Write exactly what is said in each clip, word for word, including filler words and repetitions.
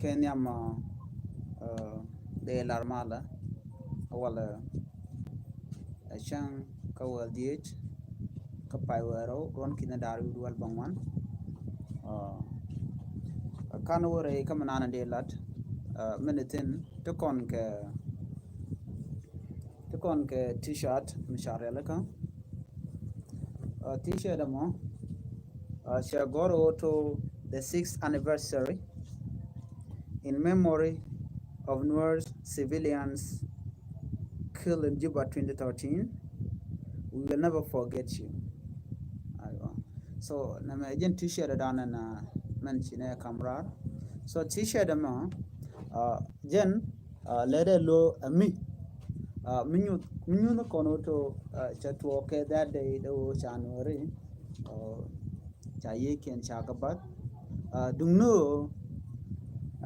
Kɛ nhiam, ah, ah, dee lar malä, walɛ, ah, cäŋ kä wäl dhieec kä pay wäl rɛw ruɔ̱n ki̱n da̱r wi̱i̱ wäl bäŋuan. Ah, kan wä rɛy kä mi naan dee lat, ah, mi ni thi̱n ti kɔn kɛ, ti kɔn kɛ T-shirt mi ca rialikä. Uh, T-shirt ɛmɔ, uh, cɛ gɔr ɣöö to the sixth anniversary in memory of Nuer civilians killed in Juba twenty thirteen. We will never forget you. Aywa. So nɛmɛ jɛn T-shirt dan ɛn, uh, mɛn ci nɛ kam raar. So T-shirt ɛmɔ, uh, jɛn, uh, lɛ dee lo̱ ɛ mi, uh, mi nyuth, mi nyuth kɔn ɣöö to, uh, cɛ tuɔɔk kɛ that day dee ɣöö ca Nuɛri, uh, ca yiëëkiɛn ca kɛ bath. Uh, duŋni ɣöö,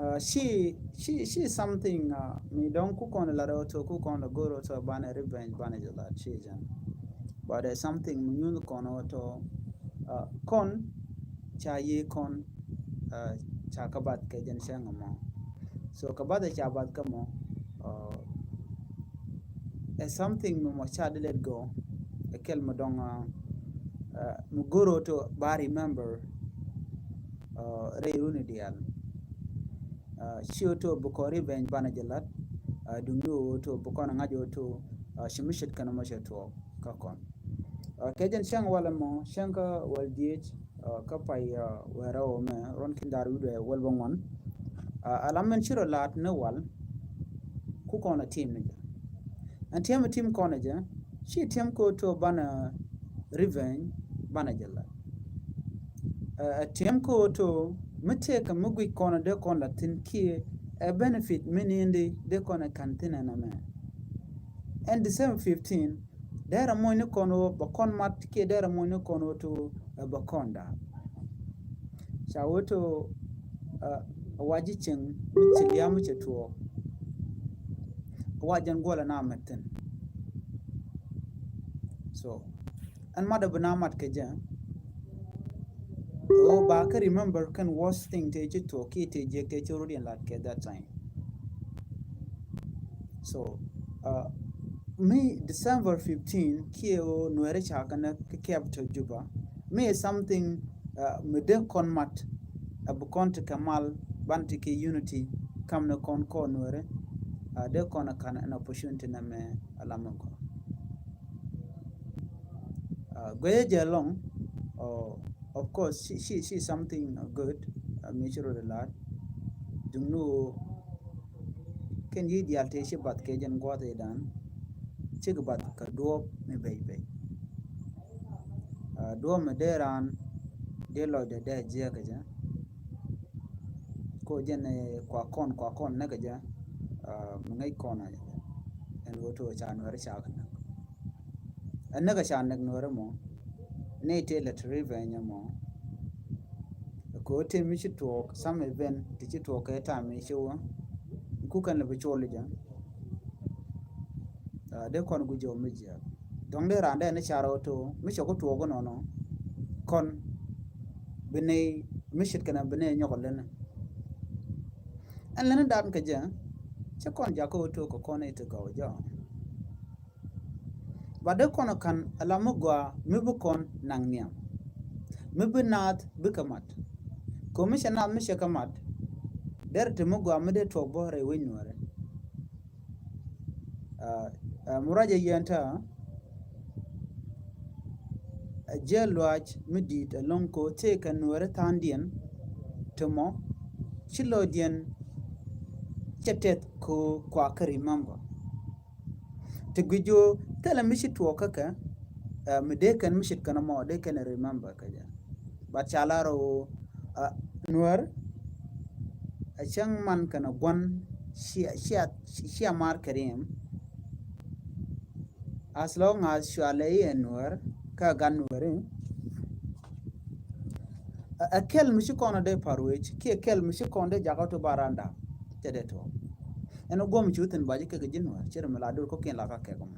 uh, ci, ci, ci something, uh, mi dɔ̱ŋ ku kɔn lat ɣöö to, ku kɔn go̱r ɣöö to banɛ revenge, banɛ jɛ lat ci jɛn. But, uh, something mi nyuth kɔn ɣöö to, uh, kɔn ca yiëë kɔn, uh, ca kɛ bath kɛ jɛn cäŋ ɛmɔ. So kɛ bath ɛ ca bath kä mɔ, uh, ɛ something mi mɔ ca di let go. Ɛ kɛl mi dɔ̱ŋ, uh, uh, mi go̱r ɣöö to ba remember, uh, rɛy runi diaal. Uh, ci ɣöö to bi kɔn revenge banɛ jɛ lat, uh, duŋni ɣöö to bi kɔn ŋa̱c ɣöö to, uh, ci mi ce̱tkɛ nɔmɔ cɛ tuɔɔk kä kɔn. Uh, kɛ jɛn cäŋ walɛ mɔ, cäŋ kä wäl dhieec, uh, kä pay, uh, wäl rɛw mɛ ruɔ̱n ki̱n da̱r wi̱i̱ wäl bäŋuan. Uh, ala min ci rɔ la̱t ni wal ku kɔn a tiɛm ni jɛ. Ɛn tiɛm a tiɛm kɔn a jɛ, ci tiɛm kä ɣöö to banɛ revenge banɛ jɛ lat. Uh, a tiɛm kä ɣöö to mi tëëkɛ mi guic kɔn a dee kɔn la thi̱n kiɛ ɛ benefit mi ni̱n di dee kɔn a ka̱n thi̱n ɛn ɛmɛ. Ɛn December fifteen, derɛ moc ni kɔn ɣöö bɛ kɔn mat kiɛ derɛ moc ni kɔn ɣöö to, eh, bɛ kɔn da̱a̱k. Ca wee to, eh, a wa ji̱ cieŋ mi ci lia̱a̱ mi cɛ tuɔɔk. A wa jɛn guɔlɛ na mɛt thi̱n. So ɛn mat a bi na mat kɛ jɛ. Ɣöö ba kä remember kɛn worst thing tëë ci tuɔɔk kiɛ tëë jiäk tëë ci rut yɛn lat kɛ that time. So, uh, mi December fifteen kiɛ ɣöö Nuɛri ca kɛ näk kä capital Juba. Mi is something, uh, mi dee kɔn mat, uh, bi kɔn ti kɛ mal ban ti kɛ unity kam ni kɔn kɔn Nuɛri. Uh, dee kɔn a ka̱n an opportunity nɛmɛ a lam mi kɔn. Uh, guɛyɛ jɛ lɔŋ, uh, of course, ci, ci, ci something, uh, good, uh, mi ci rot a lot. Duŋni ɣöö kɛn yic diaal tëë ci bath kɛ jɛn gua̱a̱th ëëdan, cikɛ bath kɛ duɔ̱ɔ̱p mi bɛc bɛc. Uh, duɔ̱ɔ̱p mi dee raan dee lɔcdɛ dee jiɛɛk kɛ jɛ. Ko jɛn, eh, kua kɔn, kua kɔn näk kɛ jɛ, uh, mi ŋäc kɔn a jɛ. Ɛn ɣöö to ca Nuɛri ca kɛ näk. Ɛ näk ɛ ca näk Nuɛri mɔ. Nɛy tëë lɛ te revenge mɔ. Kɛ ɣöö tëë mi ci tuɔɔk, some event ti ci tuɔɔk kɛ time mi ci wä. Ku kɛn lɛ bi col i̱ jɛ. Ah, dee kɔn guic jɛ wä mi jiääk. Dɔ̱ŋ dee raan dee ni car ɣöö to mi cɛ ku tuɔɔk inɔnɔ. Kɔn bi nɛy mi ce̱tkɛ na bi nɛy nyɔk ɛ leni. Ɛn leni da̱a̱n kɛ jɛ, cä kɔn jakä ɣöö to kɛ kɔn i̱ ti gɔw jɔ̱ɔ̱n. Ba dee kɔn ka̱n ala mi gɔaa mi bi kɔn naŋ nhiam. Mi bi naath bikɛ mat. Kɛ mi cɛ naath mi cɛ kɛ mat. Derɛ ti mi gɔaa mi dee tuɔɔk bä rɛy wec Nuäärɛ. Ah, ah, mi ruacɛ yɛn tää, a jiɛ luaac mi di̱i̱t ɛlɔ̱ŋ kɛ ɣöö tëëkɛ Nuäärɛ tha̱a̱ŋdiɛn ti mɔ ci lɔcdiɛn cɛ tɛth kɛ ɣöö kua kɛ remember. Ti guic jɛ ɣöö thilɛ mi ci tuɔɔk kä kɛ, ah, mi dee kɛn mi ce̱tkɛ nɔmɔ dee kɛn remember kä jɛ. But ca lar ɣöö, ah, Nuäär a cäŋ man kɛnɛ gua̱n cia, cia, cia mar kɛ riɛm. As long as cua lɛ i̱ ɛ Nuäär kä gat Nuääri. Ɛ, ɛ kɛl mi ci kɔn dee pa̱r wec kiɛ kɛl mi ci kɔn dee jakä to ba randa. Cɛ dee tuɔɔk. Ɛn ɛ guɔ̱m ci wä thi̱n ba ji̱ kɛ kɛ ji̱ Nuäär ci rɛ mi la dur kɔ̱kiɛn la ka kɛ kɛ mɔ.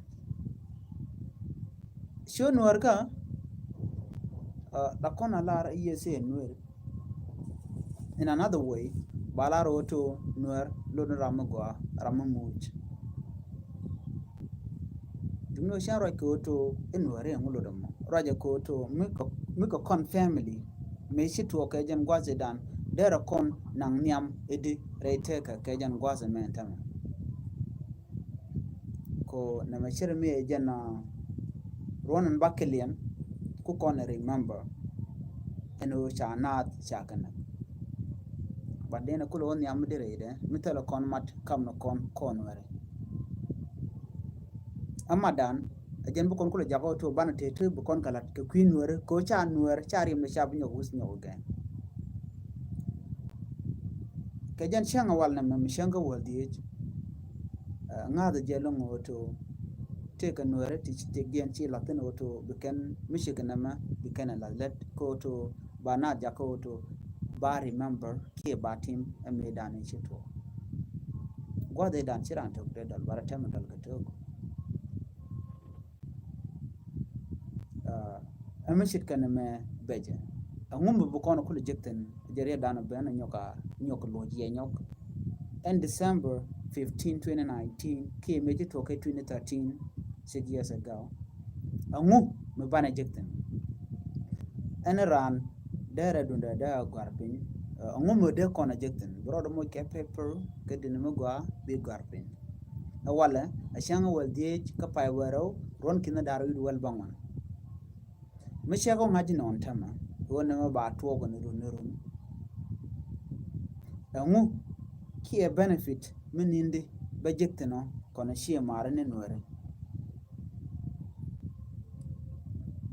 Ci wä Nuäär kä, ah, la kɔn a lar i̱ yɛ sɛ Nuäär. In another way, Ba lar ɣöö to Nuɛr lot ni ram mi gɔaa, ram mi muc. Duŋni ɣöö cän ruac kɛ ɣöö to i̱ Nuɛr i̱ ɛŋu lot ɛmɔ. Ruacɛ kɛ ɣöö to mi kɛ, mi kɛ kɔn family mëë ci tuɔɔk kɛ jɛn gua̱th i̱dan derɛ kɔn naŋ nhiam i̱di rɛy tëkä kɛ jɛn gua̱th ɛmɛ ɛn tämɛ. Ko nɛmɛ cir mi ɛ jɛn a ruɔn in ba kiliɛn ku kɔn ɛ remember ɛn ɣöö ca naath ca kɛ näk. But denɛ kulɛ wä nhiam mi di rɛydɛ mi thilɛ kɔn mat kam ni kɔn kɔn wɛrɛ. Ɛ matdan ɛ jɛn bi kɔn kulɛ jakä ɣöö to banɛ tëë ti bi kɔn kɛ la̱t kɛ kui̱ Nuɛri kɛ ɣöö ca Nuɛri ca riɛmdɛ ca bi nyɔk wuth nyɔk gɛn. Kɛ jɛn cäŋ a wal nɛmɛ mi cäŋ kä wäl dhieec. Ɛ, ŋa̱th jɛ loŋ ɣöö to tëëkɛ Nuɛri ti ci tëëk diɛn ci la̱th thi̱n ɣöö to bi kɛn mi cikɛ nɛmɛ bi kɛn ɛ la̱th lät kä ɣöö to ba naath jakä ɣöö to ba remember kiɛ ba tim ɛ mëëdan in ci tuɔɔk. Gua̱th i̱dan ci raan tök dee dɔl ba rɔ tɛmɛ dɔl kɛ tök. Ɛ mi ce̱tkɛ nɛmɛ bɛcɛ. Ɛŋu mi bi kɔn kulɛ jek thi̱n jɛ riɛtdan ben nyɔk a nyɔk loc yɛ nyɔk. Ɛn December fifteen, twenty nineteen kiɛ mëë ci tuɔɔk kɛ twenty thirteen, six years ago. Ɛŋu mi banɛ jek thi̱n. Ɛn raan derɛ duundɛ dee a gɔ̱a̱r piny. Ɛŋu mi dee kɔn a jek thi̱n bi rɔɔdɛ moc kɛ paper kɛ di̱n mi gɔaa bi gɔ̱a̱r piny. Ɛ walɛ ɛ cäŋ wäl dhieec kä pay wäl rɛw ruɔ̱n ki̱n da̱r wi̱i̱ wäl bäŋuan. Mi cɛ kɔ ŋa̱c inɔn tämɛ ɣöö nɛmɛ ba tuɔɔk ni run ni run. Ɛŋu kiɛ benefit mi ni̱n di bä jek thi̱n ɔ kɔn ciɛ maari ni Nuɛri.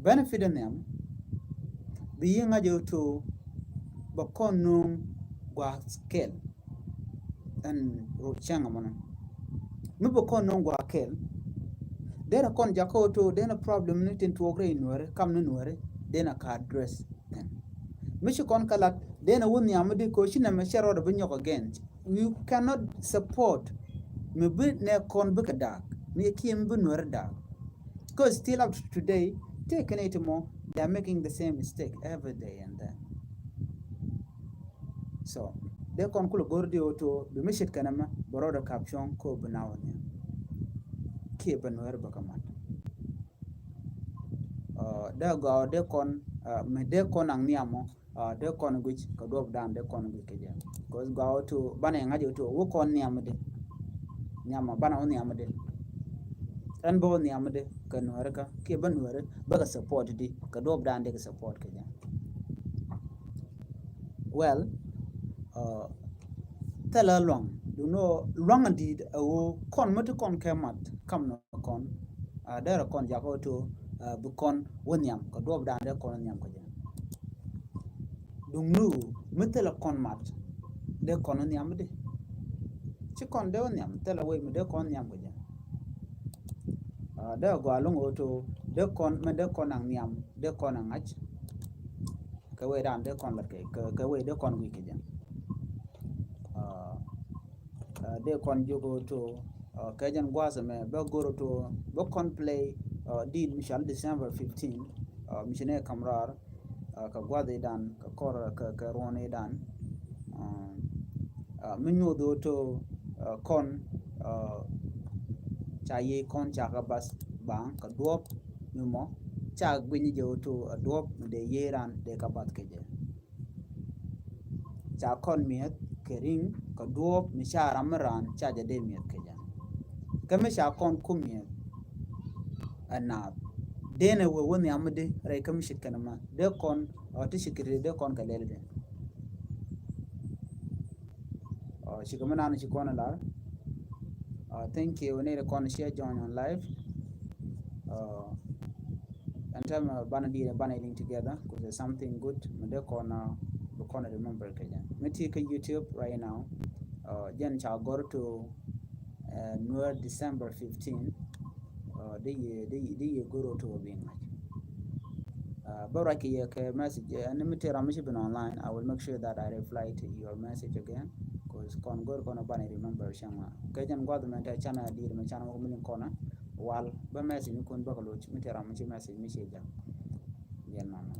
Benefit in nhiam bi yi ŋa̱c ɣöö to bä kɔn nuŋ gua̱a̱th kɛl. Ɛn ro cäŋ amɔnɔ mi bä kɔn nuŋ gua̱a̱th kɛl. Derɛ kɔn jakä ɣöö to denɛ problem ni tin tuɔɔk rɛy Nuɛri kam ni Nuɛri denɛ ka address. Ɛn mi ci kɔn kɛ lat denɛ wä nhiam mi di kɛ ɣöö ci nɛmɛ cɛ rɔɔdɛ bi nyɔk again. You cannot support mi bi nɛ kɔn bikɛ daak mi kiɛ mi bi Nuɛri daak. Because still up to today tëë kɛn i̱ ti mɔ they are making the same mistake every day and then. So dee kɔn kulɛ go̱r di ɣöö to bi mi ce̱tkɛ nɛmɛ bɛ rɔɔdɛ kap cuɔ̱ŋ ko bi na wä nhiam. Kiɛ bɛ Nuɛri bɛ kɛ mat. Dee gɔaa dee kɔn mi dee kɔn naŋ nhiam mɔ. Dee kɔn guic kɛ duɔ̱pdan dee kɔn guic kɛ jɛ. Kɛ gɔaa ɣöö to banɛ ŋa̱c ɣöö to wä kɔn nhiam mi di. Nhiam mɔ banɛ wä nhiam mi di. Ɛn bä wä nhiam mi di kɛ Nuɛri kä kiɛ bä Nuɛri bä kɛ support di kɛ duɔ̱pdan dee kɛ support kɛ jɛ. Well, thilɛ luaŋ duŋni ɣöö luaŋ in di̱i̱t ɛ ɣöö kɔn mi ti kɔn kɛ mat kam ni kɔn. Derɛ kɔn jakä ɣöö to bi kɔn wä nhiam kɛ duɔ̱pdan dee kɔn wä nhiam kɛ jɛ. Duŋni ɣöö mi thilɛ kɔn mat dee kɔn wä nhiam di. Ci kɔn dee wä nhiam thilɛ wec mi dee kɔn wä nhiam kɛ jɛ. Dee gɔaa loŋ ɣöö to dee kɔn mɛn dee kɔn naŋ nhiam dee kɔn a ŋa̱c. Kɛ wecdan dee kɔn lat kɛ kɛ wec dee kɔn guic kɛ jɛ. Dee kɔn jiök ɣöö to kɛ jɛn gua̱a̱th ɛmɛ bä go̱r ɣöö to bä kɔn play diit mi cɔal December fifteen mi ci nɛ kam raar kɛ gua̱a̱th i̱dan kɛ kɔr kɛ ruɔ̱n i̱dan. Mi nyuɔth ɣöö to kɔn ca yiëë kɔn ca kɛ bath baŋ kɛ duɔ̱ɔ̱p mi mɔ ca gui̱ny jɛ ɣöö to a duɔ̱ɔ̱p mi dee yiëë ran dee kɛ bath kɛ jɛ. Ca kɔn mi̱eth kɛ ri̱ŋ kɛ duɔ̱ɔ̱p mi ca ram mi raan ca jɛ dee mi̱eth kɛ jɛ. Kä mi ca kɔn ku mi̱eth ɛ naath denɛ wee wä nhiam mi di rɛy kä mi ce̱tkɛ nɛmɛ dee kɔn ɔ ti ci kɛ ri dee kɔn kɛ lɛl di. Cikɛ mi naan ci kɔn ɛ lar. Thank you ni ri kɔn share join on live. Ɛn tɛmɛ banɛ di̱i̱t banɛ liŋ together cause it's something good mi dee kɔn bi kɔn remember kɛ jɛ. Mi ti kä YouTube right now. Jɛn ca gɔr to Nuer December fifteen. Di yɛ di yɛ gɔr to bi ŋa̱c. Bä ruac kɛ yɛ kɛ message ɛn mi ti ram mi ci bin online. I will make sure that I reply to your message again. Cause kɔn gɔr kɔn banɛ remember cäŋ. Kɛ jɛn gua̱th mɛ tɛ canɛ di̱i̱t mɛ canɛ mɔ mi liŋ kɔn. Wal bä message mi kun bä kɛ loc mi te ram mi ci message mi ci jam. Yɛn mama.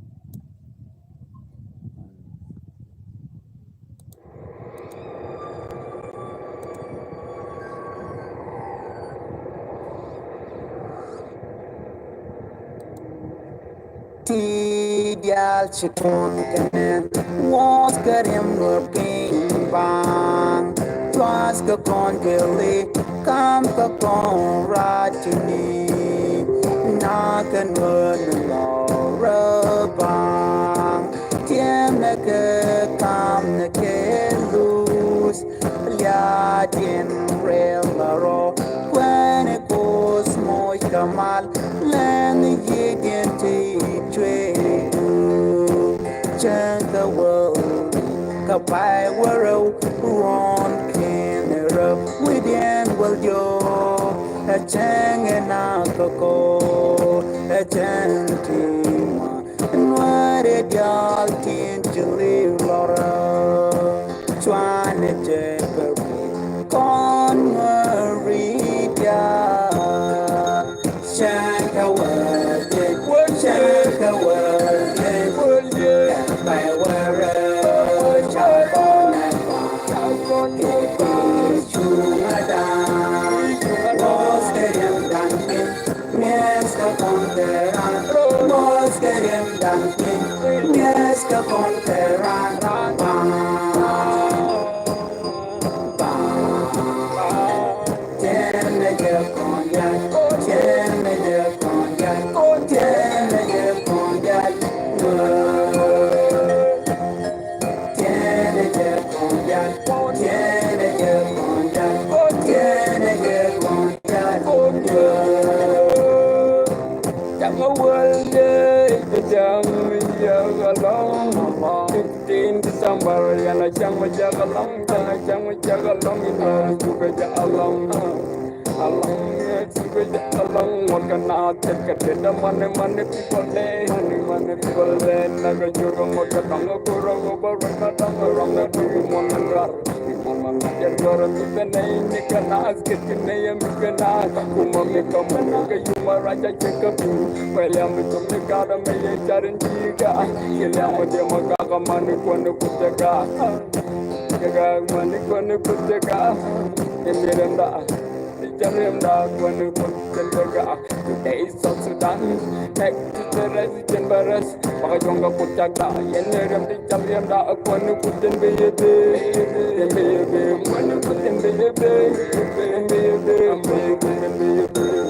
diaal ci tuɔn kɛ nɛn. Ŋuɔth kɛ riɛm luɔt piny baŋ. Cuath kɛ kɔn kɛ li kam kɛ kɔn rac ci ni. Na kɛ nuɔn lɔrɛ baŋ. Tiɛmɛ kɛ kam nɛ kɛ luth. Liatin rɛl la rɔ kuɛn kos moc kamal lɛn yidiɛn ti cuɛ du. Cɛn kɛ wäl kɛ pay wärɛw ruɔn kɛn rɛw widiɛn wäl diɔ. Ɛ cɛn ɛ na kɛ kɔ ɛ cɛn ti ma. Nuäärɛ diaal tin ci liw lɔrä. Cuanɛ jɛ bɛ kɔn nuääri diaal. Cɛn kɛ wä jɛ, cɛn kɛ wä jɛ. Bɛ wä rɛ ca kɔn nɛ kɔn. Cuŋa dan. Mɔs kɛ yɛn dan. Ŋɛskɛ kɔn kɛ ran, mɔskɛ riɛm da̱ŋ piny. Ŋɛskɛ kɔn kɛ ran, bam, bam. Tɛmɛ jɛ kɔn jay, tɛmɛ jɛ kɔn jay, tɛmɛ jɛ kɔn jay. Tɛmɛ jɛ kɔn jay, tɛmɛ jɛ kɔn jay, tɛmɛ jɛ kɔn jay. Cäŋ a wäl dee jɛ cäŋ mi yɛ ɣä lɔŋ. Fifteen December yɛn a cäŋ mi yɛ ɣä lɔŋ, yɛn a cäŋ mi yɛ ɣä lɔŋ, inɔ cukɛ jɛ a lɔŋ. A lɔŋ, cukɛ jɛ a lɔŋ, ŋuɔt kɛ naath tet kɛ tet a mani mani people day, mani mani people day, na kɛ jur kɛ ŋuɔt kɛ dɔŋ kɛ kur a wä bä ruac ma dɔŋ kɛ rɔŋ kɛ dui̱ muɔn kɛ duar. Today is South Sudan, back to the rest. Jɛn bä rɛs bakɛ juɔ̱ŋ kɛ kut cakda. Yɛn ni riɛm ti cam riɛmda a kuäni kut jɛn bi yɛ dee. Jɛn bi yɛ dee kuäni kut jɛn bi yɛ dee. Jɛn bi yɛ dee kuäni kut jɛn bi yɛ dee.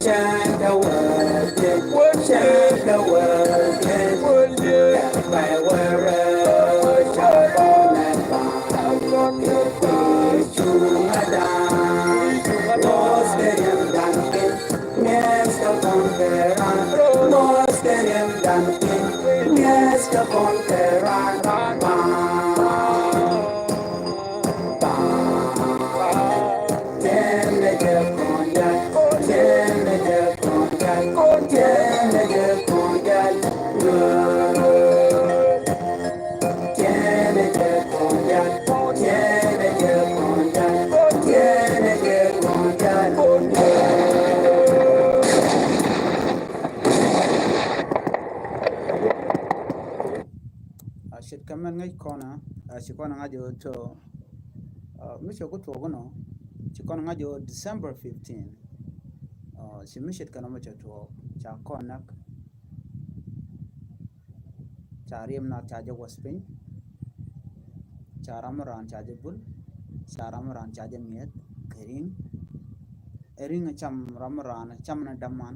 Cɛn kɛ wä jɛ, cɛn kɛ wä jɛ. Bɛ wä rɛ ca kɔn nɛ ba. Cuŋa dan. Mɔskɛ riɛm dan kɛ. Ŋɛskɛ kɔn kɛ ran, mɔskɛ riɛm dan piny, ŋɛskɛ kɔn kɛ ran, bam, bam. Tɛmɛ jɛ kɔn jay, tɛmɛ jɛ kɔn jay, tɛmɛ jɛ kɔn jay. A ce̱tkɛ mɛn ŋäc kɔn a, a ci kɔn a ŋa̱c ɣöö tɔ, a, mi cɛ ku tuɔɔk inɔ, ci kɔn a ŋa̱c ɣöö December fifteen. A, ci mi ce̱tkɛ nɔmɔ cɛ tuɔɔk, ca kɔn näk. Ca riɛm nath ca jɛ wäth piny. Ca ram raan ca jɛ bul. Ca ram raan ca jɛ mi̱eth kɛ ri̱ŋ. Ɛ ri̱ŋ ɛ cam ram raan ɛ cam ni däman.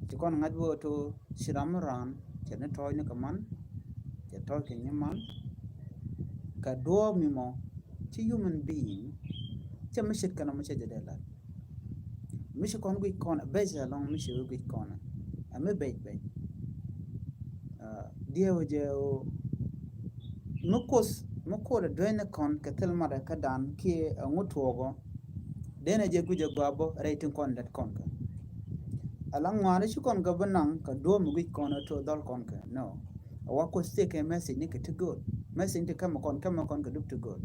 Ci kɔn ŋa̱c bä ɣöö to ci ram raan cɛ ni tɔ̱ɔ̱c ni kɛ man. Cɛ tɔ̱ɔ̱c kɛ nyiman. Kɛ duɔ̱ɔ̱p mi mɔ ci human being cɛ mi ce̱tkɛ nɔmɔ cɛ jɛ dee la̱t. Mi ci kɔn guic kɔn ɛ bɛc ɛlɔ̱ŋ mi ci wee guic kɔn ɛ mi bɛc bɛc. A, diɛw jɛ ɣöö mi Kuoth, mi Kuoth ɛ duenyni kɔn kɛ thil matdɛ kädan kiɛ ɛŋu tuɔɔkɔ. Denɛ jɛ guic ɛ gɔaa bä rɛy tin kɔn lät kɔn kɛ. Ala ŋuani ci kɔn kɛ bi naŋ kɛ duɔ̱ɔ̱p mi guic kɔn ɛ to dhɔl kɔn kɛ. No. A wa Kuoth tëëkɛ message ni kɛ ti gööl. Message ti kämɛ kɔn, kämɛ kɔn kɛ dup ti gööl.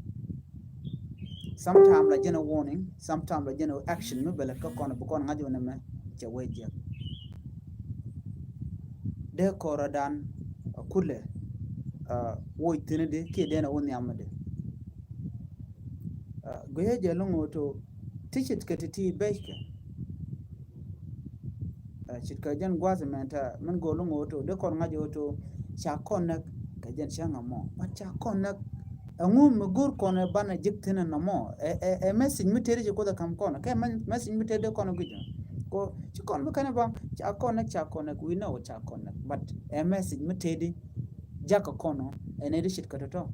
Sometime la jɛn a warning, sometime la jɛn a action mi bɛ lät kä kɔn bi kɔn ŋa̱c wä nɛmɛ cɛ wee jiɛk. Dee kɔrɔdan a kulɛ, a, woc thi̱n di kiɛ dee na wä nhiam di. A, guiɛ jɛ lo̱ŋ wä to ti ce̱tkɛ ti ti bɛckɛ. Ce̱tkɛ jɛn gua̱a̱th mɛn tɛ min go̱o̱l ŋo̱o̱to dee kɔn ŋa̱c ɣöö to ca kɔn näk kɛ jɛn cäŋ ɛmɔ. But ca kɔn näk ɛŋu mi go̱o̱r kɔn ɛ banɛ jek thi̱n ɛnɔmɔ? Ɛ, ɛ, ɛ message mi tëëdi ci Kuoth ɛ ka̱m kɔn, kɛ message mi tëëdi kɔn ɛ guic ɔ. Ko ci kɔn bi kɛn ɛ baŋ ca kɔn näk, ca kɔn näk, we know ca kɔn näk. But ɛ message mi tëëdi jakä kɔn ɔ, ɛn ɛ di ce̱tkɛ tɔ̱tɔ̱.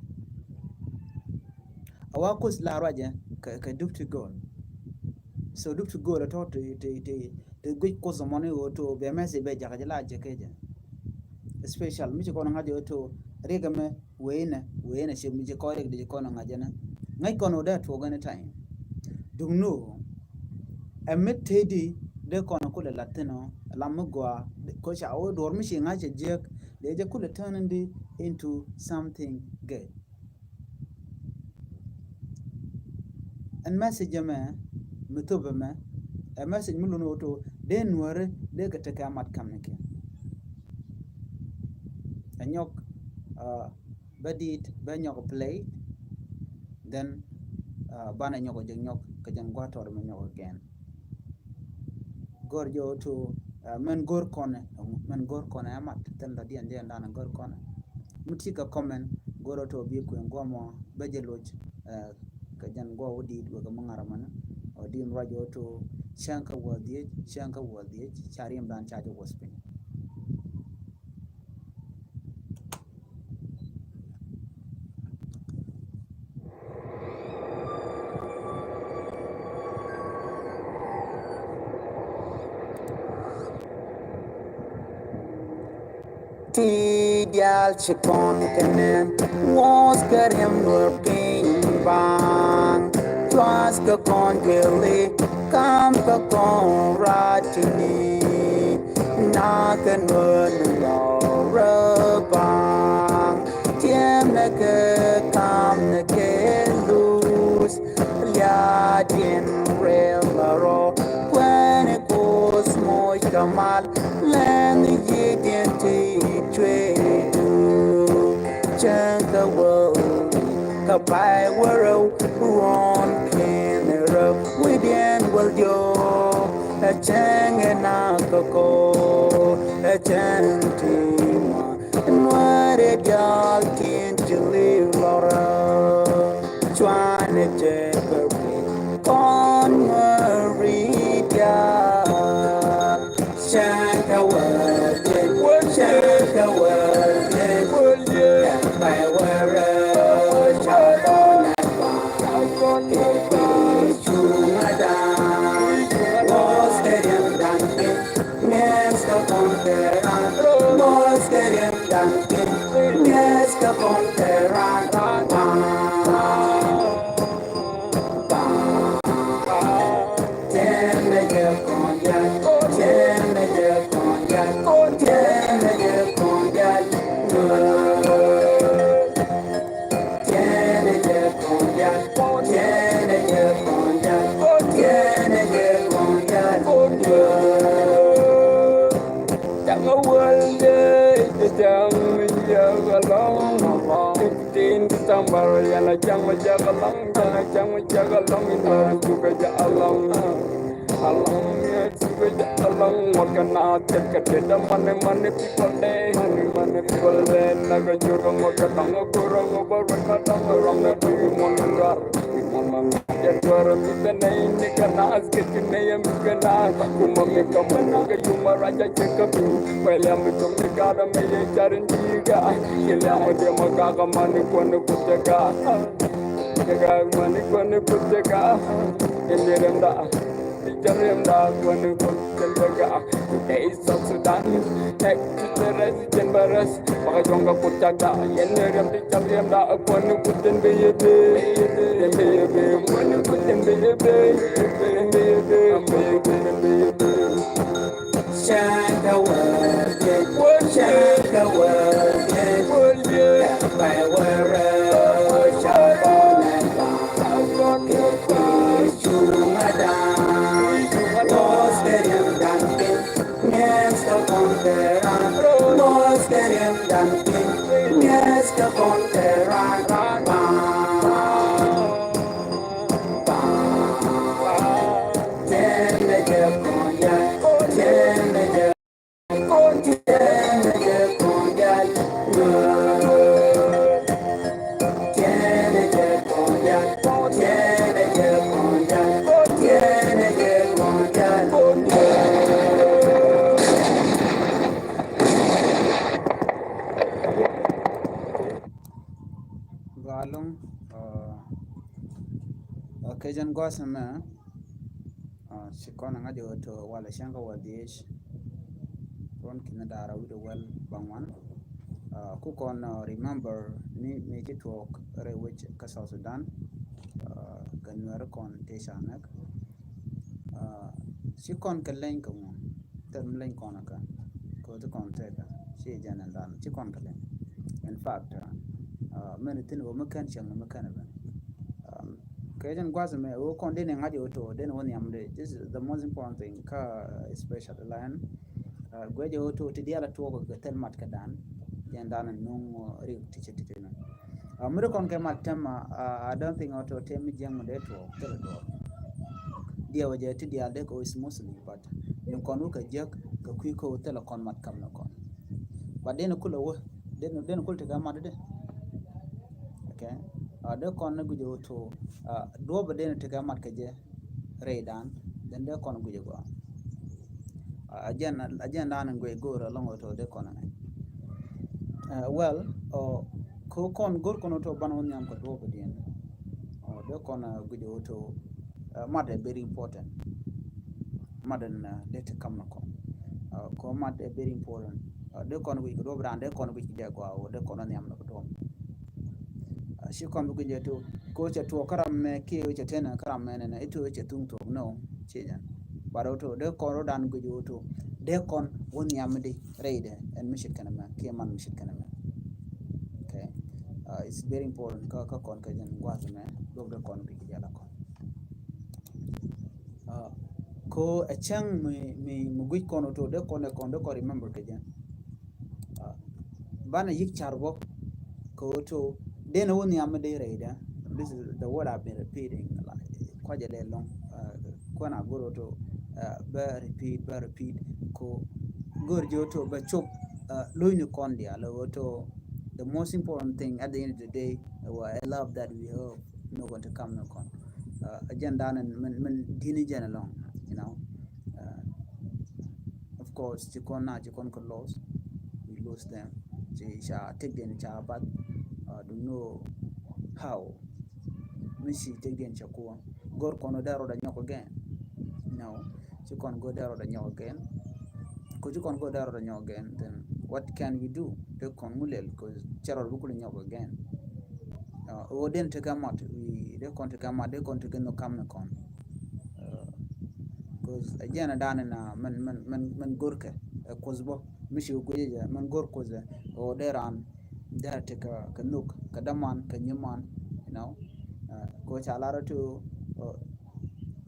A wa Kuoth la ruacɛ kɛ, kɛ dup ti gööl. So dup ti gööl ɛ tɔ̱ ti, ti, ti, ti guic Kuoth ɛmɔ ni ɣöö to bɛ message bɛ jakä jɛ la jɛ kecɛ. Special mi ci kɔn ŋa̱c ɣöö to riɛk ɛmɛ wee inɛ, wee inɛ ci mi ci kɔn riɛk di ci kɔn ŋa̱c ɛnɛ. Ŋäc kɔn ɣöö dee tuɔɔk anytime. Duŋni ɣöö ɛ mi tëëdi dee kɔn kulɛ lat thi̱n ɔ, lam mi gɔaa, ko ca ɣöö duɔ̱ɔ̱r mi ci ŋa̱c ɛ jiäk, dee jɛ kulɛ turn in di into something good. Ɛn message ɛmɛ mi thop ɛmɛ ɛ message mi lun ɣöö to dee nuääri dee kɛ tekɛ amat kamnikiɛn. Ɛ nyɔk, uh, bɛ diit bɛ nyɔk play, then, uh, banɛ nyɔk jɛ nyɔk kɛ jɛn gua̱a̱th tɔɔr mi nyɔk again. Gör jɛ ɣöö to, uh, mɛn gör kɔnɛ, mɛn gör kɔnɛ amat, then la diɛn diɛn danɛ gör kɔnɛ. Mi ti kɛ comment gör ɣöö to bi kuɛn guɔmɔ bɛ jɛ loc, uh, kɛ jɛn guɔ wä diit wekɛ mi ŋa̱r amäni. Ɔ din ruac ɣöö to cäŋ kä wäl dhiec, cäŋ kä wäl dhiec, ca riɛm dan ca jɛ wäth piny. Ti diaal ci kɔn kɛ nɛn, ŋuɔth kɛ riɛm luɔr piny baŋ. Cuath kɛ kɔn juɛli, kam kɛ kɔn rac tini. Na kɛ nuɔr ni lɔr rɛ baŋ. Tiɛmɛ kɛ kamnɛ kɛ luth. Liaadiɛn rɛl la rɔ kuɛn Kuoth moc kɛ mal. Lɛn yiëëdiɛn ti cuëëdu cäŋ kä wäl. Kä pay wä rɛw ruɔ̱n kɛn rɛw wi̱diɛn wäl diɔ̱k. Ɛ cäŋ ɛ na kä kɔ ɛ cäŋ ti ma. Nuäärɛ diaal tin ci li̱w lɔrä. Cuanɛ jɛ bɛ wi̱i̱ kɔn nuääri diaal. Cäŋ kɛ wäl jɛ, cäŋ kɛ wäl jɛ. Ɛ bɛ wärä ca kɔn ɛ ba. Kɛ kui̱ cuŋä da̱a̱n. Wɔs kɛ riɛm da̱a̱n kɛ. Ŋi̱eec kä kɔn kɛ ran, ŋi̱eec kä kɔn kɛ ran. Tɛmɛ jɛ kɔn jɛ, tɛmɛ jɛ kɔn jɛ, tɛmɛ jɛ kɔn jɛ. Jaŋ a wäl dee jɛ jaŋ mi jiäk alɔŋ. Fifteen December yɛn a jaŋ mi jiäk alɔŋ, yɛn a jaŋ mi jiäk alɔŋ in wär cukɛ jɛ alɔŋ. Alɔŋ in wär cukɛ jɛ alɔŋ ŋuɔt kɛ naath kɛ kɛ dee dee mani mani people day. Mani mani people day na kɛ jurɛ ŋuɔt kɛ dɔŋ a gurɛ ŋuɔt bä ruɔt ma dɔŋ a rɔm na duy muɔn in dɔr. Jɛ duɔrɔ mi bɛ nɛy ni kɛ naath kɛ ti nɛy a mi kɛ naath. Kumä mi kɛ mɔnɔ kɛ yumä rac a cɛ kä bi̱i̱. Kuɛ liam mi tuɔm ni ga̱a̱dä mi yɛ car in di̱i̱ ga̱a̱. Ci liam mi diɛ mɔ ga̱a̱ kɛ mani kuɔni kuth cɛ ga̱a̱. Cɛ ga̱a̱ mani kuɔni kuth cɛ ga̱a̱. In diɛ riɛmda. Ti cɛ riɛmda kuɔni kuth cɛ ga̱a̱. Tɛ i̱ South Sudan. Tɛ ti cɛ rɛs cɛn bɛ rɛs. Baka juɔ̱ŋ kɛ kut cakda yɛn ni riɛm ti cak riɛmda. Kuɔni kut tin bi yɛ bee, tin bi yɛ bee, kuɔni kut tin bi yɛ bee, tin bi yɛ bee, tin bi yɛ bee, tin bi yɛ bee. Cakda wä jɛ, cakda wä jɛ, bɛ wä rɛ, cakda wä jɛ. Cuŋa da̱a̱n, los kɛ riɛm da̱a̱n piny. Ŋi̱eec kɛ kɔn kɛ ran, los kɛ riɛm da̱a̱n piny. Ŋi̱eec kɛ kɔn kɛ ran, ran, ran. Tɛmɛ jɛ kɔn jɛ, tɛmɛ jɛ Along, uh, uh, kɛ jɛn gua̱a̱th ɛmɛ, uh, ci kɔn ŋa̱c ɣöö to walɛ cäŋ kä wä dhiec. Ruɔ̱n ki̱n da̱ŋ rɛw wi̱cdɛ wäl bäŋuan. Uh, ku kɔn, uh, remember ni mëë ci tuɔɔk rɛy wec kä South Sudan, uh, kɛ Nuɛr kɔn tëë ca näk. Uh, ci kɔn kɛ leny kɛ ŋu? Thil mi leny kɔn kä kɛ ɣöö ti kɔn tëëkä ci jɛn ɛn dan ci kɔn kɛ leny. In fact, uh, uh, mɛn thi̱n ɣöö mi kɛn cieŋ ni mi kɛn ɛ ben. Um, kɛ jɛn gua̱th mɛ ɣöö kɔn dee ni ŋa̱c ɣöö to dee ni wä nhiam dee. This is the most important thing kä, uh, special line. Uh, guic ɣöö to ti diaal a tuɔɔk kɛ thil mat kɛ dan. Jɛn dan nuŋ, uh, rik ti ci ti ti nuŋ. Uh, mi ri kɔn kɛ mat tɛm, uh, I don't think ɣöö to tɛm mi jiɛŋ mi dee tuɔɔk thil tuɔɔk. Diɛw jɛ ti diaal dee kɛ wä smoothly, but ni kɔn wä kɛ jiäk kɛ kui̱ kä wä thil kɔn mat kam ni kɔn. But dee ni kulɛ wä, dee ni, dee ni kul ti kɛ mat dee. Okay. Uh, dee kɔn ni guic ɣöö to, uh, duɔ̱p dee ni ti kɛ mat kɛ jɛ rɛy dan, then dee kɔn guic ɣöö. Uh, a jɛn, a jɛn dan in guic go̱o̱r alɔŋ ɣöö to dee kɔn ŋa̱c. Uh, well, uh, kɛ kɔn go̱r kɔn ɣöö to banɛ wä nhiam kɛ duɔ̱p diɛn. Uh, dee kɔn, uh, guic ɣöö to, uh, mat ɛ very important. Mat ɛn, uh, dee ti kam ni kɔn. Uh, kɛ mat ɛ very important. Uh, dee kɔn guic kɛ duɔ̱p dan, dee kɔn guic kɛ jɛ gɔaa ɣöö dee kɔn wä nhiam ni kɛ duɔ̱p. Uh, ci kɔn bi guic ɛ to, kɛ ɣöö cɛ tuɔɔk kä ram mɛ kiɛ ɣöö cɛ tenɛ kä ram mɛ nɛnɛ, ito cɛ thuŋ tuɔɔk, no, ci jɛn. But ɣöö to dee kɔn rɔ dan guic ɣöö to dee kɔn wä nhiam di rɛydɛ ɛn mi ce̱tkɛ nɛmɛ kiɛ man mi ce̱tkɛ nɛmɛ. Okay. Uh, it's very important kä, kä kɔn kɛ jɛn gua̱a̱th mɛ, duɔ̱p dee kɔn guic kɛ jɛ la kɔn. Uh, kɛ ɣöö ɛ cäŋ mi, mi, mi guic kɔn ɣöö to dee kɔn, dee kɔn, dee kɔn remember kɛ jɛn. Uh, banɛ yi̱k car bä kɛ ɣöö to dee ni wä nhiam mi dee rɛydɛ. This is the word I've been repeating, like, kuacɛ lɛ lɔŋ. Uh, kuɛn a go̱r ɣöö to, uh, bɛ repeat, bɛ repeat. Kɛ ɣöö go̱r jɛ ɣöö to bɛ cop, uh, lo̱cni kɔn diaal ɣöö to the most important thing at the end of the day, uh, a love that we have. Ni kɔn ti kam ni kɔn. Uh, a jɛn dan in min, min di̱t ni jɛn alɔŋ, you know. Uh, of course, ci kɔn na, ci kɔn kɛ loss, we lose them. Ci ca tëkdiɛn ca bath, uh, don't know how. Mi ci tëkdiɛn ca kuɔn. Go̱r kɔn dee rɔɔdɛ nyɔk again. No. Ci kɔn go̱r dee rɔɔdɛ nyɔk again. Kɛ ɣöö ci kɔn go̱r dee rɔɔdɛ nyɔk again, then what can we do? Dee kɔn ŋu lɛl, kɛ ɣöö cɛ rɔɔdɛ bi kulɛ nyɔk again. Uh, ɣöö dee ni tekɛ mat, we, dee kɔn tekɛ mat, dee kɔn tekɛ nhök kam ni kɔn. Uh, 'cause a jɛn a dan in, uh, min, min, min, min go̱rkɛ, uh, Kuoth bä, mi ci guic jɛ, min go̱r Kuoth jɛ, ɣöö dee raan dee tekɛ kɛ nhök, kɛ däman, kɛ nyiman, you know. Uh, kɛ ɣöö ca lar ɣöö to, uh,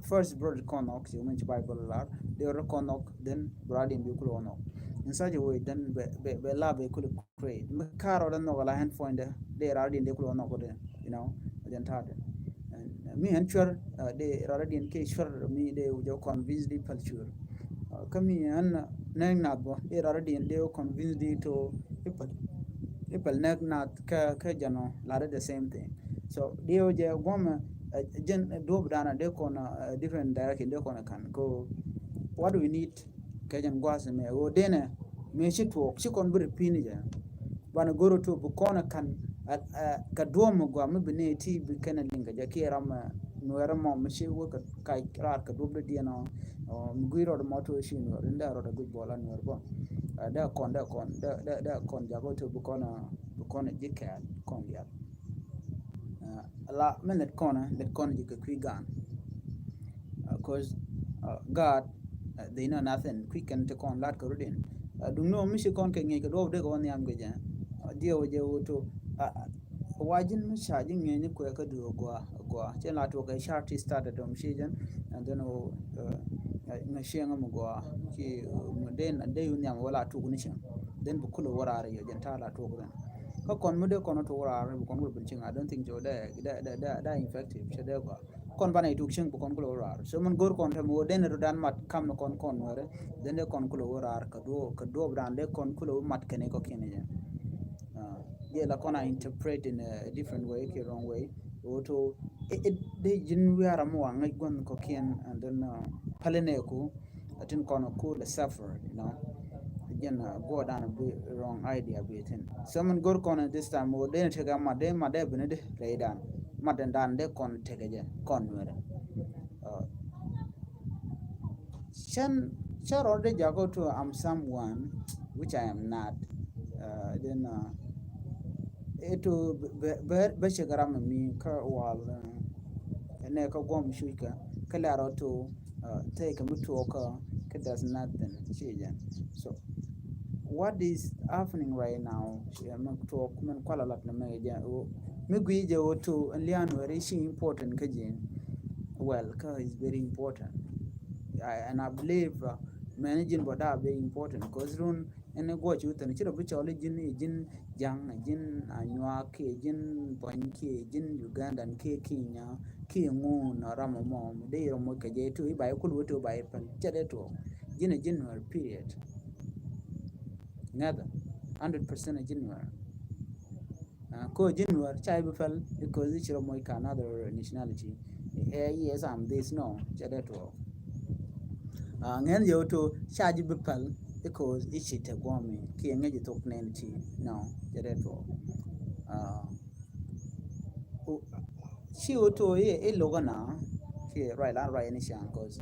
first bi rɔɔdɛ kɔn nhɔk, ci min ci Bible lar, dee rɔɔdɛ kɔn nhɔk, then bi rɔɔdiɛn bi kulɛ wä nhɔk. In such a way, then bɛ, bɛ, bɛ love bɛ kulɛ create. Mi ka rɔɔdɛ nhɔk ala ɣän puɔ̱nydɛ, dee rɔɔdiɛn dee kulɛ wä nhɔk dee, you know, jɛn ta̱a̱dɛ. And, uh, mi ɣän cuɛr, uh, dee rɔɔdiɛn kiɛ cuɛr mi dee wä jɛ convince di päl cuɛr. Uh, kä mi ɣän, uh, nɛn nath bä, dee rɔɔdiɛn dee wä convince di to i̱ päl, i̱ päl nɛn nath kä, kä jɛn ɔ lar the same thing. So dee wä jɛ guɔmɛ, uh, jɛn, uh, duɔ̱p dan a dee kɔn, uh, different direction dee kɔn a kan. Kɛ ɣöö what we need kɛ jɛn gua̱a̱th mɛ ɣöö denɛ mëë ci tuɔɔk ci kɔn bi repeat ni jɛ. Banɛ go̱r ɣöö to bi kɔn ɛ ka̱n, ɛ, ɛ, kɛ duɔ̱ɔ̱p mi gɔaa mi bi nɛy ti bi kɛn ɛ liŋ kɛ jɛ kiɛ ram, ɛ, Nuɛɛrä mɔ mi ci wä kɛ kac raar kɛ duɔ̱ɔ̱p dɔ̱diɛn ɔ, ɔ, mi guic rɔɔdɛ mɔ to ci Nuɛɛr, in dee rɔɔdɛ guic bɔl a Nuɛɛr bä. Ɛ, dee kɔn, dee kɔn, dee, dee, dee kɔn jakä to bi kɔn, ɛ, bi kɔn ɛ ji̱ kɛɛl kɔn diaal. Ɛ, la mi lät kɔn, lät kɔn ji̱ kɛ kui̱ gaan. Uh, 'cause, uh, God, uh, they know nothing. Kui̱ kɛn ti kɔn lat kɛ rut in. Uh, duŋ ni ɣöö mi ci kɔn kɛ ŋi̱eec kɛ duɔ̱ɔ̱p dee kɛ wä nhiam kɛ jɛ. Uh, diɛw jɛ ɣöö to, uh, uh, wa ji̱n mi ca ji̱ ŋi̱eec ni kuɛ kä duɔ̱ɔ̱p gɔaa, gɔaa. Cɛ la tuɔk kɛ car ti start at home ci jɛn. And then, uh, uh, ŋa cieŋ mi gɔaa. Ci, uh, mi den, den yu nhiam wala tuk ni cieŋ. Then bi kulɛ wä raar yɛ jɛn ta̱a̱ la tuɔk then. Kä kɔn mi dee kɔn tuk raar, bi kɔn wä bin cieŋ. I don't think so. Dee, dee, dee, dee, dee infective. Cɛ dee gɔaa. Kɔn banɛ i̱ tuk cieŋ bi kɔn kulɛ wä raar. So min go̱r kɔn tɛm ɣöö den ri dan mat kam ni kɔn kɔn Nuɛɛri, den dee kɔn kulɛ wä raar kɛ duɔ̱ɔ̱p, kɛ duɔ̱ɔ̱p dan dee kɔn kulɛ wä mat kɛn i̱ kɔ̱kiɛn i̱ jɛ. Uh, jɛ la kɔn a interpret in a different way, kiɛ wrong way. Ɣöö to, it, it, dee ji̱n wiaar amɔ wa ŋäc gua̱n kɔ̱kiɛn, and then, uh, päli nɛɛku, a tin kɔn a cool a suffer, you know. Jɛn guɔdan bi wrong idea bi thin. So min go̱r kɔn this time wä den tekɛ mat de mat de bini di rɛy dan. Mat den dan de kɔn tekɛ jɛ kɔn nuɛrɛ. Cɛn cɛ rɔ de jakɔ to am someone which I am not. Then ito bɛ cɛ garam mi kä wal. Ɛnɛ kä guɔm cuc kä kä lɛ rɔ to. Tɛy kɛ mi tuɔɔkä kä there's nothing ci jɛn. So what is happening right now? Mi tuɔɔk min kuala lat ni mɛ jɛ mi gui jɛ wä to ɛn lian wɛri ci important kä jɛ. Well, kä is very important. And I believe mɛni jin bɔ da very important cause run ɛn guɔ ci wä thin ci rɔ bi cɔl ji̱n ji̱n Ja̱ŋ, ji̱n Anyuak, kiɛ ji̱n Buɔ̱ny, kiɛ ji̱n Ugandan, kiɛ Kenya, kiɛ ŋu nɔ ram mɔ mi dee yɛrɛ moc kɛ jɛ to i̱ ba i̱ kul wä to ba i̱ päl cɛ dee tuɔɔk. Ji̱n ɛ ji̱n Nuɛr period. Ŋäthɛ hundred percent ɛ ji̱n Nuɛr. Ko ji̱n Nuɛr ca i̱ bi päl because i̱ ci rɔ moc kɛ another nationality. Ɛ yes, I'm this, no, cɛ dee tuɔɔk. Ŋɛn yɛ wä to ca ji̱ bi päl because i̱ ci te guɔmi kiɛ ŋäc i̱ thok nɛn ti, no, cɛ dee tuɔɔk. Ci wä to i̱ lokä na kiɛ ruac lan ruac ni ciaŋ cause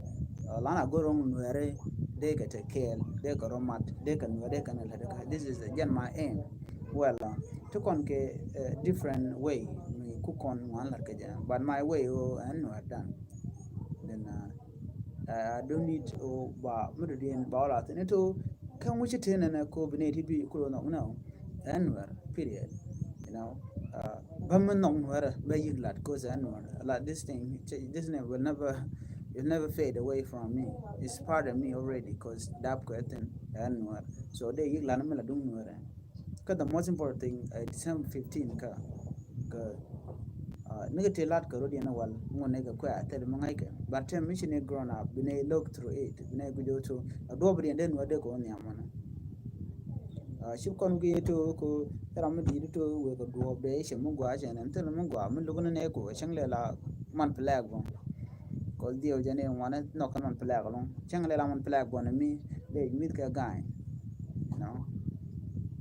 lan a gör roŋ Nuɛri dee kɛ te kɛɛl dee kɛ rɔ mat dee kɛ Nuɛr dee kɛ ni lät dee kɛ this is jɛn my aim. Well, ti kɔn kɛ different way mi ku kɔn ŋuan lät kɛ jɛ but my way o ɛn Nuɛr dan. Then I don't need o ba mi dɔ̱diɛn ba wä la thin it o kɛn wi̱ci tin ɛn ɛ ko bi nɛy ti bi ku lɔ nhɔk nɛ o ɛn Nuɛr period. You know, ba mi nhɔk Nuɛr bɛ yik lat cause ɛn Nuɛr lat this thing, this name will never, will never fade away from me. It's part of me already cause dap kɛ thin ɛn Nuɛr. So dee yik lat mi la duŋ Nuɛr. Kä the most important thing, December fifteen kä kä ni kɛ ti lat kɛ rot yɛn wal ŋun ni kɛ kuɛ a thil mi ŋa̱c kɛ but tɛm mi ci ni grown up bi ni look through it bi ni guic wä to a duɔp diɛn den wä dee kɛ wä nhiam mɔnɛ. Ci kɔn guic to ko ram mi di̱i̱t to wek kɛ duɔp dee cɛ mi gua cɛ nɛn thil mi gua mi luk ni nɛ ko cäŋ lɛ la man plɛk bɔ. Kɔl dhiɛw jɛ ni ŋuanɛ nhɔk kɛ man plɛk lɔŋ cäŋ lɛ la man plɛk bɔ ni mi dee mi̱th kɛ ga̱a̱ny.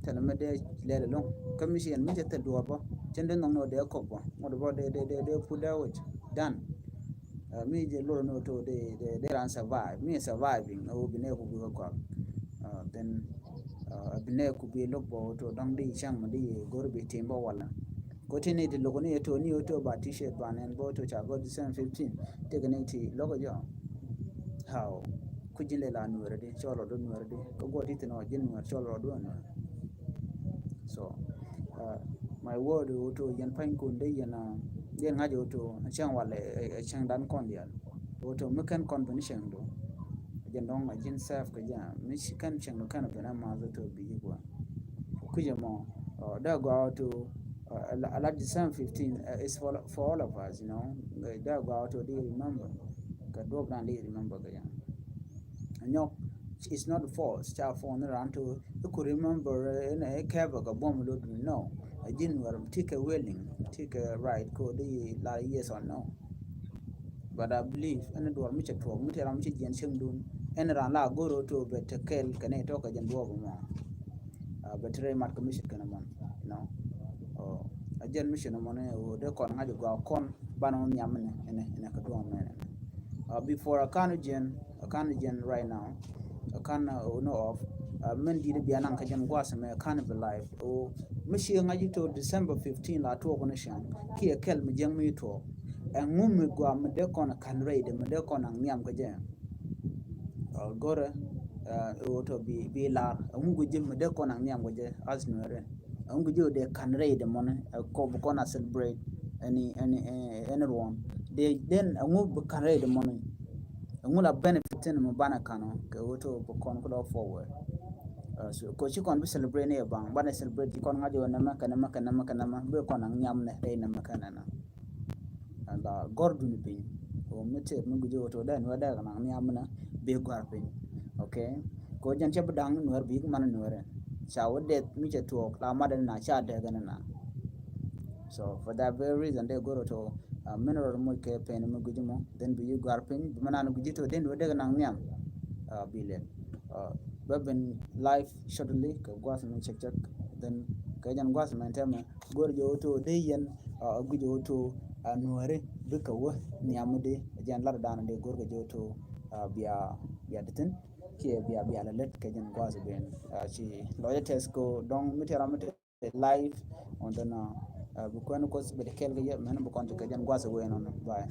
Thilɛ mi dee lɛl ɛlɔ̱ŋ kä mi ci yɛn mi cɛ thil duɔɔr bä cɛn dee nhɔk ni wä dee kɔk bä ŋot bä dee dee dee dee put dee wec dan. Mi jɛ lor ni wä to dee dee dee ran survive mi surviving ɛ wä bi nɛ ku bi wä kɔak. Then bi nɛ ku bi lo̱k bä wä to dɔ̱ŋ di cäŋ mi di go̱r bi tim bä wala. Ko ti ni ti lo̱k ni wä to ni wä to ba t-shirt ba nɛn bä wä to ca go̱r di seven fifteen. Tëk ni ti lo̱k jɔ. How? Ku ji̱n lɛ la nuɛrɛ di cɔl rɔ di nuɛrɛ di kä guɔ ti thin ɔ ji̱n nuɛr cɔl rɔ di nuɛr. So my word wä to yɛn pa̱ny kun dee yɛn dee ŋa̱c wä to cäŋ wal cäŋ dan kɔn dial wä to mi kɛn kɔn ben cäŋ do. Jɛn dɔŋ a ji̱n sɛf kɛ jɛ mi ci kɛn cäŋ do kɛn ben a math wä to bi ji̱ guɔ. Kui̱c ɛmɔ dee gɔaa wä to a la December fifteen is for all of us, you know. Dee gɔaa wä to di remember kɛ duɔk dan di remember kɛ jɛ. Nyɔk is not force ca force ni ran to. You could remember in a kɛpɛ kɛ buɔm lo duni no. A ji̱n wɛr ti kɛ willing ti kɛ right ko di la yes or no. But I believe ɛn duɔr mi cɛ tuɔk mi ti ram mi cɛ jiɛn cieŋ dun ɛn ran la goro to bɛ te kɛl kɛ ni tɔk kɛ jɛn duɔr bɛ mɔ. Bɛ te rɛ mat kɛ mi cɛ kɛn mɔn, you know. A jɛn mi cɛ ni mɔn ni o de kɔn ŋa̱c gɔaa kɔn ban ŋɔ nhiam ni ɛn ɛn kɛ duɔr mɛ. Before a kan jiɛn a kan jiɛn right now. A kan no of min dit bia naŋ kä jɛn guas mɛ a kan bi life o mi ci ŋa̱c to December fifteen la tuɔk ni cɛn kiɛ kɛl mi jiɛŋ mi tuɔk. Ɛŋu mi gua mi dee kɔn kan rɛy de mi dee kɔn aŋ nhiam kä jɛ. Gorɛ o to bi bi lar ɛŋu gu ji̱ mi dee kɔn aŋ nhiam kä jɛ as nuɛrɛ. Ɛŋu gu ji̱ o dee kan rɛy de mɔni ɛ kɔ bi kɔn a celebrate ɛni ɛni ɛni ruɔn. Dee den ɛŋu bi kan rɛy de mɔni. Ɛŋu la benefit ni mi banɛ kan ɔ kɛ wä to bi kɔn kulɔ forward. So ko ci kɔn bi celebrate ni ɛ baŋ banɛ celebrate ci kɔn ŋa̱c ɔ nɛmɛ kɛ nɛmɛ kɛ nɛmɛ kɛ nɛmɛ bi kɔn aŋ nhiam nɛ rɛy nɛmɛ kɛ nɛnɛ. And gɔr duni piny o mi tëë mi guic wä to dee nuɛr dee kɛ naŋ nhiam mi nɛ bi gɔr piny. Okay. Ko jɛn cɛ bi daŋ nuɛr bi man nuɛrɛ ca wä deth mi cɛ tuɔɔk la mat ɛn na ca dee kɛ nɛ na. So for that very reason dee gɔr wä to min rɔ moc kɛ pɛn mi guic mɔ then bi yi gɔr piny bi man an guic to dee nuɛr dee kɛ naŋ nhiam. Bi lɛl. bä ben live shortly kɛ gua̱th mɛ cɛk cɛk. Then kɛ jɛn gua̱th mɛ tɛmɛ go̱r jɛ wä to dee yɛn a guic jɛ wä to a nuɔri bikɛ wä niam mi dee jɛn lat dan dee go̱r kɛ jɛ wä to bia bia ditin kiɛ bia bia lɛ lät kɛ jɛn gua̱th ben. Ci lɔcɛ tɛth ko dɔŋ mi tɛra mi tɛ live on the na bi kuɛn kuɔth bɛ de kɛl kɛ yɛ mɛn bi kɔn ti kɛ jɛn gua̱th wen on. Bye.